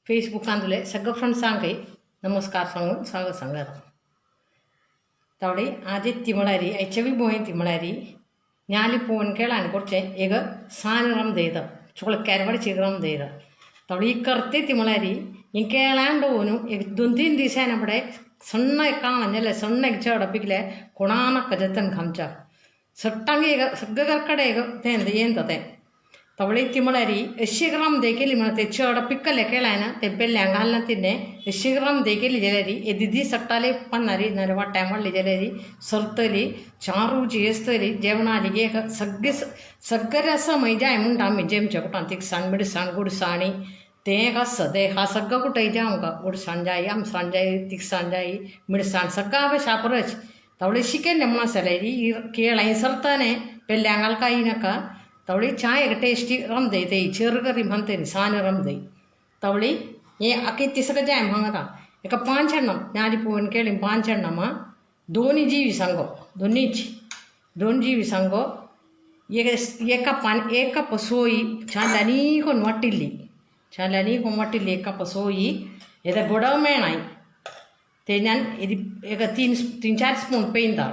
फेसबुकांतले सगळे फ्रेंड्सांकय नमस्कार सांगून स्वागत सांगता. तावडी आज तिमळारी आयच्या बोय तिमळारी ഞാലി പൂവൻ കേളാണ് കുറച്ച് एक സാധനം ചെയ്ത चुकळ चिग्रम ചെയ്ത तवडी करते तिमळारी ಈ ಕೇಳಾಂಡ ಓನು एक दोन तीन दिसांनी पडे सण्ण काण सण्ण एक चड पिकले कोणाक जतन खामच्या सट्टांग एक सगळं कडे एक ते येत ते तवळी तिमळारी अशी ग्राम दे केली म्हणा ते चड पिकले केळायन ते बेल्ल्या घालना तिने अशी ग्राम दे केली जाल्यारी एदी सट्टाले पन्नारी नारे वाट्या माडली जाल्यारी सरतली चार रुची आसतली जेवणाली एक सगळे सगळे रसमय जाय म्हणटा आमी जेमच्या कुटान तिखसाण मिरसाण गोडसाणी तें एक आसता तें हा सगळं कुटय जाय आमकां गोडसाण जाय आमसाण जाय तिखसाण जाय मिरसाण सगळं हांवें शापरच तवळे शिकेल्लें म्हणून आसलें केळां सरताने पेल्ल्यांक घालका नाका तवळी चाय टेस्टी रमदय ते चिरगरी म्हणते सान रमदय तवळी हे आखे तिसक जाय हांगा एका पांचण्णम न्याली पूवन केळी पांचण्णम दोनी जीवी सांगो दोनीच दोन जीवी सांगो एक एका पान एक कप सोई छान कोण वाटिल्ली छान कोण वाटिल्ली एक कप सोई येदा गोडव मेणाय तेन्यान ఇది एक तीन तीन चार स्पून पेंदा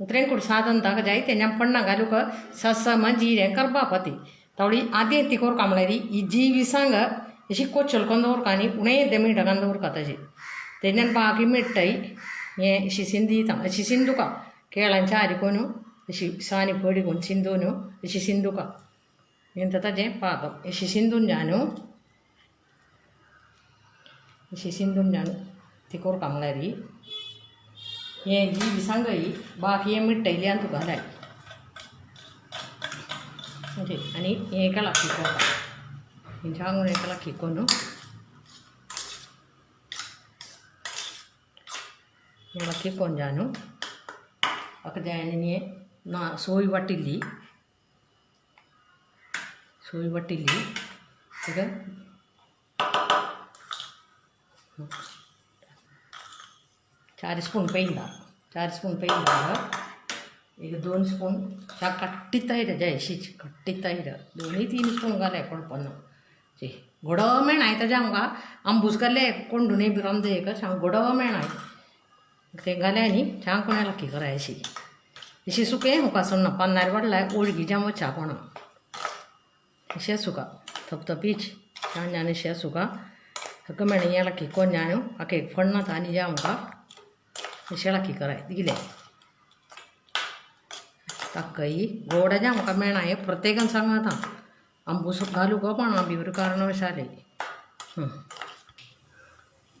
उतरेन कुड साधन दाग जाय तेन्यान पण्णा घालूक ससम जीरें करपापती तवळी आदी ती कोरका म्हळ्यार ही जीवी सांग अशी कोचल कोन दवरका आनी उणें मिठां घालून दवरका ताजी तेन्यान बाकी मिठ्ठाय हें अशी सिंदी अशी सिंदुका केळांच्या आरी कोनू अशी सानी पडी कोन सिंदून अशी सिंदुका हें ताजें पाकम अशी सिंदून जाणू अशी सिंदून जाणू ती कोरका म्हळ्यार हें जीवी सांगय बाकी हें मिठ्ठयली आनी तुका घालाय आनी हें केला कोरका हें सांगून हें केला कोन्नू इളക്കി കൊഞ്ചാനും ഒക്കെ జాయిన్ నా సోయి పట్టిల్లి సోయి పట్టిల్లి ఇక 4 स्पून पेंदा 4 स्पून पेंदा एक 2 स्पून च्या कट्टी तैर जाय कट्टी तैर दोन्ही 3 स्पून घालाय पण जी गोडव मेणाय ताजें आमकां आंबूस घाले कोंडून बी रांदे एक गोडव मेणाय ते घाले आनी छान कोणाला की कराय अशी अशी सुकें म्हाका सोडना पन्नार वाडलाय ओळगी जाम वचा कोणा अशें सुका थपथपीच छान जान अशें सुका सगळें मेणें येला कोण जाणू आके फण्णा आनी जा आमकां अशें लाकी कराय दिले ताकई गोड जा म्हाका मेणाय प्रत्येकान सांगता आंबूस घालू गो पण बी कारणवशाले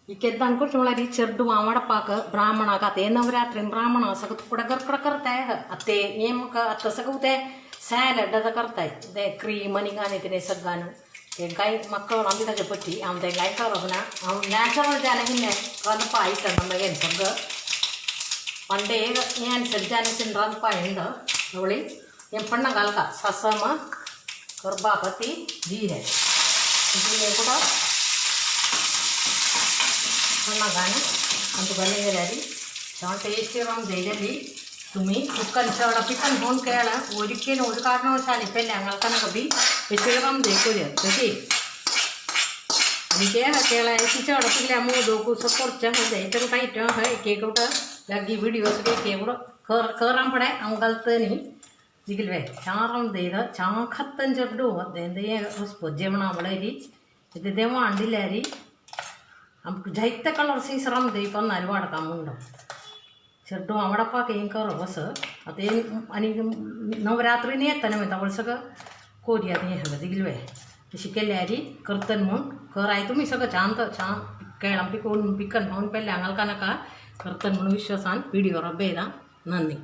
ಈ ಕೆದ್ದಾನ್ कुछ म्हळ्यार चेड्डू आवडपाक ब्राह्मणाक आतां हे नवरात्री ब्राह्मण सगळं तुकडा करकडा करताय ते नेमकं आता सगळं ते सॅलड करताय ते क्रीम आनी गाणे ते सगळ्यान ते गाय म्हाका आमी ताजे पट्टी हांव ते गाय करप ना हांव नॅचरल जालें कितें रांदपा आयकना मागीर सगळं पंडे हें सज्जाने रांदपा येता ಅವಳಿ हें पण्णा घालका ससम करबापती जीरें కూడా गाणं आणि तुका गेल्यारी छान टेस्टी राम तुम्ही चिकन चड पिकन होऊन केळं ഒരിക്കലും ഒരു കാരണവശാലും ഇപ്പം ഞങ്ങൾക്കന്നെ ബി വെച്ചിടാൻ തേക്കൂല ശരി എനിക്ക് കേള चडपिल्ल्या मोदकू करचें हेच्या टायट हय एक एक लागी व्हिडिओ एक कर कर पडे हांव घालता न्ही दिगले छान देद छान खत्तन चड्डू जेवणा म्हळ्यारी ते देवा हाडिल्यारी आमकां जायते कलर्स राम पन्नारी वाडका म्हणलो चेड्डू आवडपाक हें करप असो आतां हें आनी नवरात्री येता न्ही वयता सगळं कोरया हें सगळें दिगले अशी केल्यारी करतन म्हूण कराय तुमी सगळं छान छान केळां पिकोवन पिकन खावन पेल्ले हांगा नाका करतन म्हणून विश्वासान व्हिडिओ रबयता नंदी.